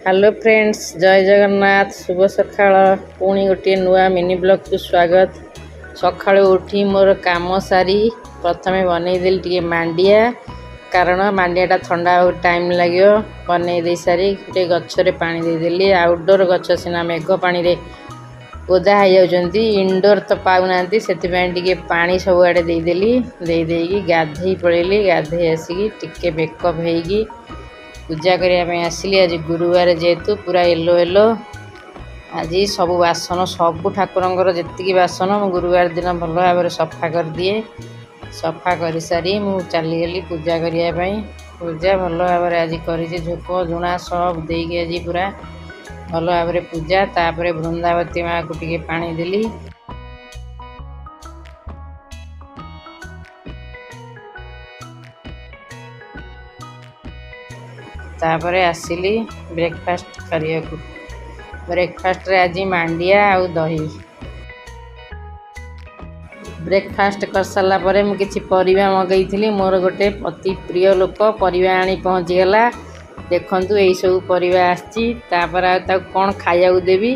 Hello friends, ଜୟ ଜଗନ୍ନାଥ, ଶୁଭ ସକାଳ। ପୁଣି ଗୋଟିଏ ନୂଆ ମିନି ବ୍ଲଗ୍କୁ ସ୍ୱାଗତ। ସକାଳୁ ଉଠି ମୋର କାମ ସାରି ପ୍ରଥମେ ବନେଇଦେଲି ଟିକେ ମାଣ୍ଡିଆ, କାରଣ ମାଣ୍ଡିଆଟା ଥଣ୍ଡା ହେବାକୁ ଟାଇମ୍ ଲାଗିବ। ବନେଇ ଦେଇ ସାରି ଗୋଟେ ଗଛରେ ପାଣି ଦେଇଦେଲି। ଆଉଟଡୋର୍ ଗଛ ସିନା ମେଘ ପାଣିରେ ଓଦା ହେଇଯାଉଛନ୍ତି, ଇନଡୋର୍ ତ ପାଉନାହାନ୍ତି, ସେଥିପାଇଁ ଟିକେ ପାଣି ସବୁଆଡ଼େ ଦେଇଦେଲି। ଦେଇ ଦେଇକି ଗାଧେଇ ପଳେଇଲି। ଗାଧେଇ ଆସିକି ଟିକେ ମେକଅପ୍ ହେଇକି ପୂଜା କରିବା ପାଇଁ ଆସିଲି। ଆଜି ଗୁରୁବାର ଯେହେତୁ ପୁରା ୟେଲୋ ୟେଲୋ। ଆଜି ସବୁ ବାସନ, ସବୁ ଠାକୁରଙ୍କର ଯେତିକି ବାସନ, ମୁଁ ଗୁରୁବାର ଦିନ ଭଲ ଭାବରେ ସଫା କରିଦିଏ। ସଫା କରିସାରି ମୁଁ ଚାଲିଗଲି ପୂଜା କରିବା ପାଇଁ। ପୂଜା ଭଲ ଭାବରେ ଆଜି କରିଛି, ଧୂପ ଝୁଣା ସବୁ ଦେଇକି ଆଜି ପୁରା ଭଲ ଭାବରେ ପୂଜା। ତାପରେ ବୃନ୍ଦାବତୀ ମାଆକୁ ଟିକେ ପାଣି ଦେଲି। ତାପରେ ଆସିଲି ବ୍ରେକଫାଷ୍ଟ କରିବାକୁ। ବ୍ରେକଫାଷ୍ଟରେ ଆଜି ମାଣ୍ଡିଆ ଆଉ ଦହି। ବ୍ରେକଫାଷ୍ଟ କରିସାରିଲା ପରେ ମୁଁ କିଛି ପରିବା ମଗାଇଥିଲି। ମୋର ଗୋଟେ ଅତି ପ୍ରିୟ ଲୋକ ପରିବା ଆଣି ପହଞ୍ଚିଗଲା। ଦେଖନ୍ତୁ, ଏଇସବୁ ପରିବା ଆସିଛି। ତାପରେ ଆଉ ତାକୁ କ'ଣ ଖାଇବାକୁ ଦେବି?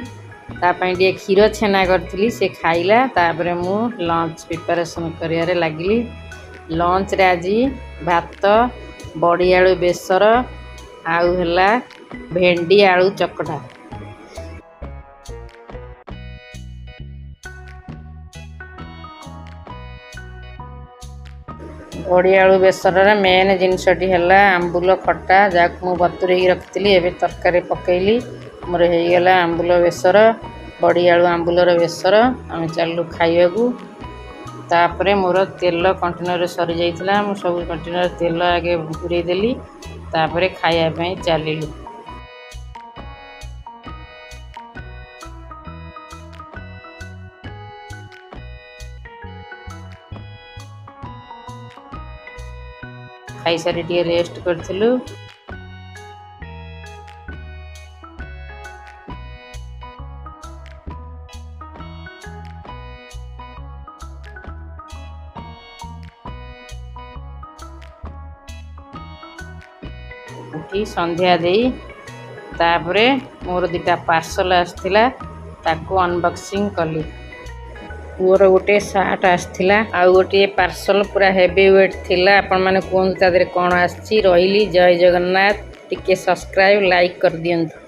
ତା ପାଇଁ ଟିକେ କ୍ଷୀର ଛେନା କରିଥିଲି, ସେ ଖାଇଲା। ତାପରେ ମୁଁ ଲଞ୍ଚ ପ୍ରିପାରେସନ୍ କରିବାରେ ଲାଗିଲି। ଲଞ୍ଚରେ ଆଜି ଭାତ, ବଡ଼ି ଆଳୁ ବେସର ଆଉ ହେଲା ଭେଣ୍ଡି ଆଳୁ ଚକଟା। ବଡ଼ି ଆଳୁ ବେସରର ମେନ୍ ଜିନିଷଟି ହେଲା ଆମ୍ବୁଲ ଖଟା, ଯାହାକୁ ମୁଁ ବତୁରେଇକି ରଖିଥିଲି। ଏବେ ତରକାରୀ ପକେଇଲି। ମୋର ହେଇଗଲା ଆମ୍ବୁଲ ବେସର, ବଡ଼ି ଆଳୁ ଆମ୍ବୁଲର ବେସର। ଆମେ ଚାଲିଲୁ ଖାଇବାକୁ। ତାପରେ ମୋର ତେଲ କଣ୍ଟେନରରେ ସରିଯାଇଥିଲା, ମୁଁ ସବୁ କଣ୍ଟେନର ତେଲ ଆଗେ ପୁରେଇ ଦେଲି। ତାପରେ ଖାଇବା ପାଇଁ ଚାଲିଲୁ। ଖାଇସାରି ଟିକେ ରେଷ୍ଟ କରିଥିଲୁ। ଉଠି ସନ୍ଧ୍ୟା ଦେଇ ତାପରେ ମୋର ଦୁଇଟା ପାର୍ସଲ ଆସିଥିଲା, ତାକୁ ଅନବକ୍ସିଂ କଲି। ପୁଅର ଗୋଟିଏ ସାର୍ଟ ଆସିଥିଲା ଆଉ ଗୋଟିଏ ପାର୍ସଲ ପୁରା ହେଭି ୱେଟ୍ ଥିଲା। ଆପଣମାନେ କୁହନ୍ତୁ ତା ଦେହରେ କ'ଣ ଆସିଛି। ରହିଲି, ଜୟ ଜଗନ୍ନାଥ। ଟିକେ ସବସ୍କ୍ରାଇବ୍, ଲାଇକ୍ କରିଦିଅନ୍ତୁ।